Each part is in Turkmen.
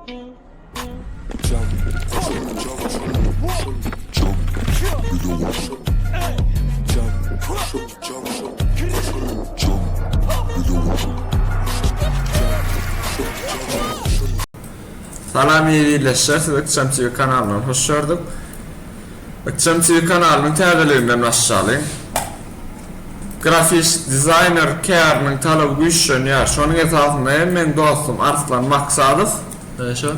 Salam eziz ildeşler sizi Ykjam TV kanalyndan hoş gördük. Ykjam TV kanalynyň täzeliginden başlalyň. Grafis dizaýner käriniň talaby güýçlenýär. Şonuň esasynda hem meň dostum Arslan Maksadow şo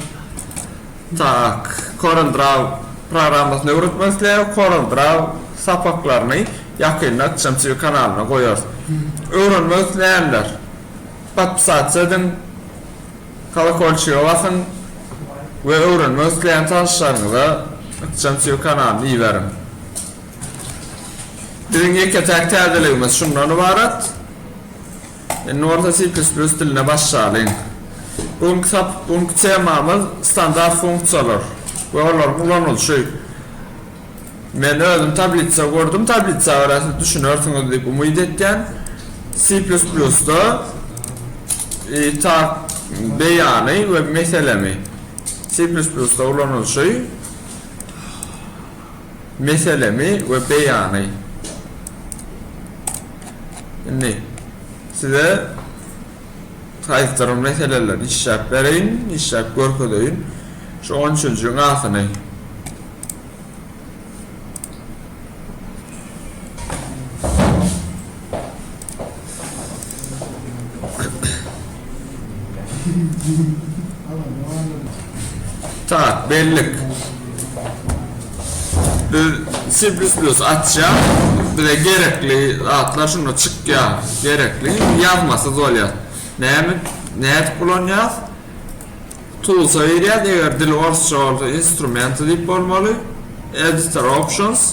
tak Corel Draw programmasyny öwretmek isleýär. Corel Draw sapaklaryny ýakynda Ykjam TV kanalynda goýarys. Öwrenmek isleýänler podpisatsa ediň, kolokolçige basyň we öwrenmek isleýän tanyşlaryňyza Ykjam TV kanalyny iberiň. Biziň ýeke-täk täzeligimiz şundan ybarat. Indi bolsa C++ diline başlalyň. Bu günki sap, bu günki temamyz standart funksiýalar we olaryň ulanylyşy. Men özüm tablitsa gördüm, tablitsa görä siz düşünersiňiz diýip umyt etýän. C++-da tak beýany we meselemi C++-da ulanylyşy Meselemi we beýany. Indi size haýsydyr bir meseleleri işläp bereýin, işläp görkezeýin. Şu on üçünjiň asyny. Tak, bellik. Biz C++ açýar. Bize gerekli zatlar şunda çykýar. Gerekli ýazmasyz bolýar. Näme nädip ulanýas? Toolsa girýäs, eger dil orsça bolsa instrumenti diýip bolmaly. Editor options.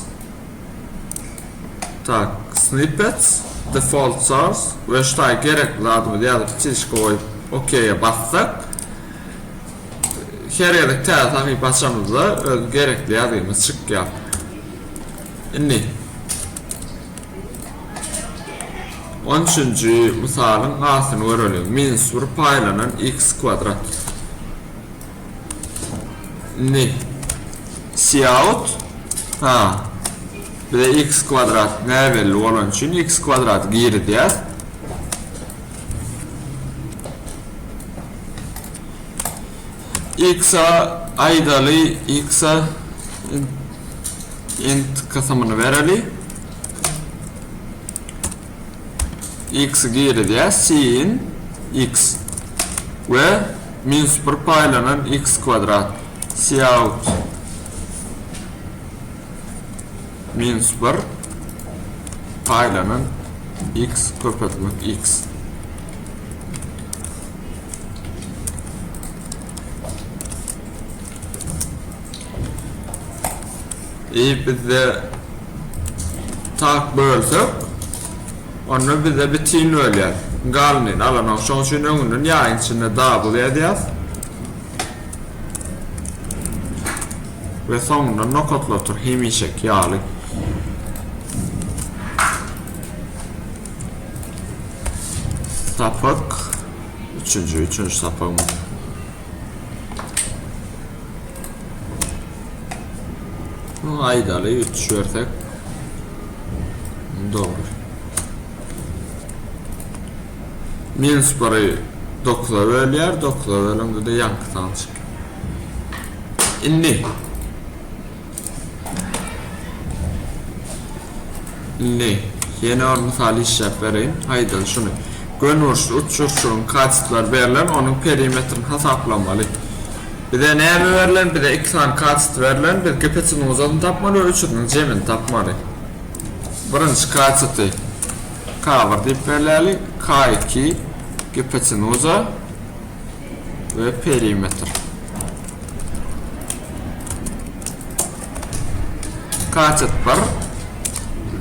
Tak, snippets, default source we şu taý gerekli zadymyzy ýazyp çişka goýup OK-e bassak her gezek täze sahypa açanymyzda öz gerekli ýazgymyz çykýar. Indi 13-nji mysalyň asyny göreliň. Minus 1 paýlanan x kwadrat. Indi cout ha bize x kwadrat näbelli bolan üçin x kwadrat girizýäs. X-a aýdaly x-a int kysymyny bereli. X-i girizýäs sin x we minus 1 paýlanan x kwadrat cout minus 1 paýlanan x köpeltmek x. I bizde tak bölsek, onda bize bitin bölýär. Galnyny alanok. Şonuň üçin öňünden ýaýyň içinde double ýazýas. We soňundan nokatlatyr hemişeki ýaly. Sapak üçünji, üçünji sapagymyz. Aýdaly üç bersek. Dogry. Minus 1-i 9-a bölýär. 9-a bölende-de ýaňky san çykýar. Indi Indi ýene bir mysal işläp bereýin. Aýdaly şuny. Gönüburçly uçurçygyň katetlary berlen, onuň perimetrini hasaplamaly. Bize näme berlen? Bize iki sany katet berlen. Biz gipotenuzasyny tapmaly we üçüsiniň jemini tapmaly. Birinji kateti K1 diýip belläli. K2 gipotenuza we perimetr. Katet 1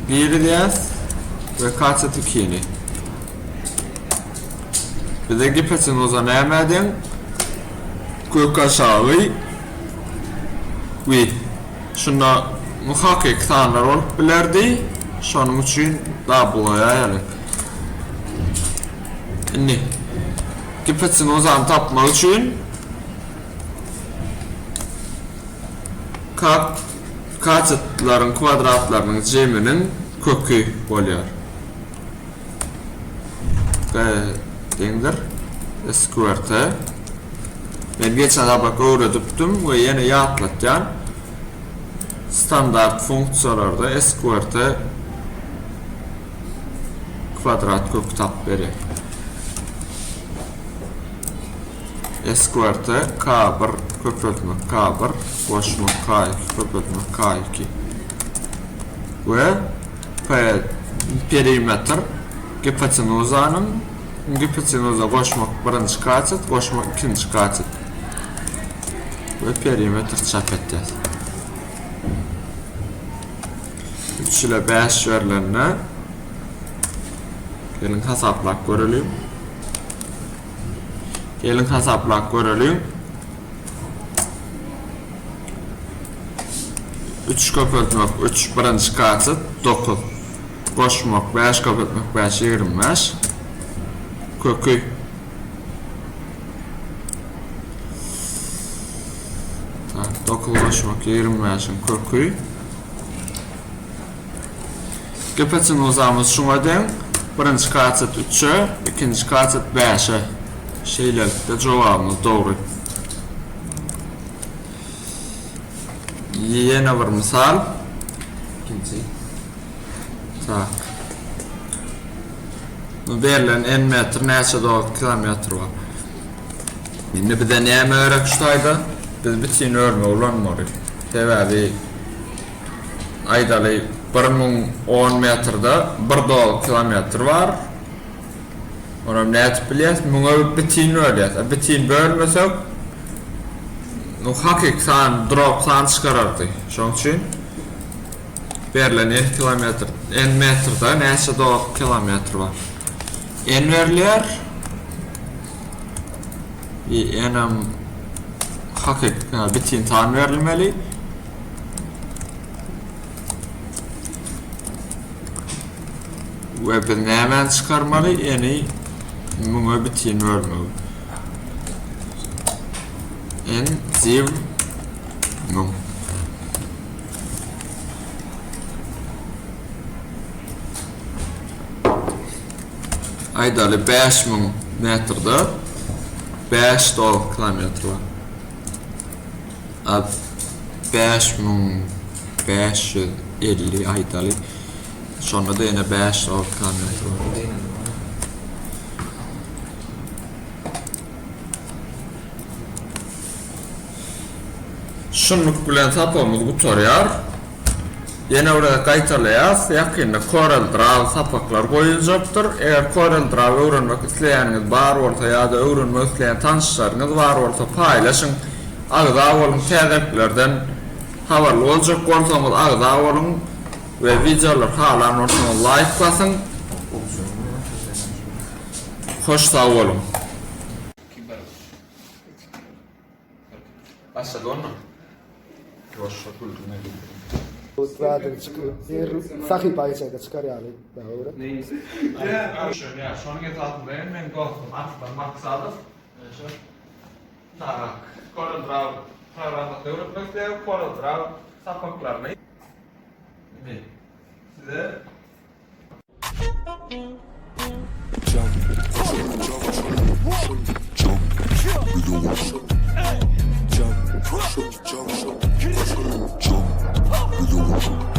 girizýäs we katet 2-ni. Bize gipotenuza näme deň? Kök aşagy we şunda bu hakyky sanlar bolup bilerdi. Şonuň üçin double goýaýaly. Indi gipotenuzany tapmak üçin. Katetlaryň kwadratlarynyň jeminiň köki bolýar. G deňdir sqrt. Men geçen sapak öwredipdim we ýene ýatlatýan. Standart funksiýalarda sqrt kwadrat köki tapyp berýär. Sqrt k1 köpeltmek k1 goşmak k2 köpeltmek k2 we P perimetr gipotenuzanyň gipotenuza goşmak birinji katet goşmak ikinji katet we perimetr çap etýär. 3 ile 5 berlende geliň hasaplap göreliň. Geliň hasaplap göreliň. 3 köpeltmek 3 birinji katet 9. Goşmak 5 köpeltmek 5 25. Köki. Tak, 9 goşmak 25-iň köki. Gipotenuzamyz şuňa deň, birinji katet üçe, ikinji katet bäşe. Şeýlelikde jogabymyz dogry. Ýene bir mysal. Ikinji. Tak. Bu berlen n metr näçe dogry kilometr bar? Indi bize näme gerek şu taýda? Biz bütin örme ulanmaly. Sebäbi Aýdaly, 1010 metrde bir doly kilometr bar. Onam nädip bilýäs? Müňe bitin bölýäs. A bitin bölmesek, bu hakyky san, drop san çykarardy. Şonuň üçin berlen n kilometr, n metrde näçe doly kilometr bar? N berilýär. I n-em hakyky bitin san berilmeli. We biz nämäni çykarmaly? Eni müňe bitin bölmegi. N div müň. Aýdaly 5000 metrde 5 doly kilometr bar. Az 5550 aýdaly. Şonda-da ýene 5 doly kilometr bar. Şunluk bilen sapagymyz gutarýar. Ýene bir gezek gaýtalaýas, ýakynda Corel Draw sapaklar goýuljakdyr. Eger Corel Draw öwrenmek isleýäniňiz bar bolsa ýa-da öwrenmek isleýän tanyşlaryňyz bar bolsa paýlaşyň, agza boluň, täzeliklerden habarly boljak bolsaňyz agza boluň we wideolary halan bolsaňyz laýk basyň. Hoş sag boluň. Başlady onda. Ýuwaşja güldüm men. Zadyny çykyp, her sahypa geçende çykar ýaly daha öwret. Ýa, şonuň esasynda hem meň dostum Arslan Maksadow Tak, Corel Draw programmasyny öwretmek isleýär, Corel Draw sapaklaryny size Jump, jump, jump, jump, jump, jump.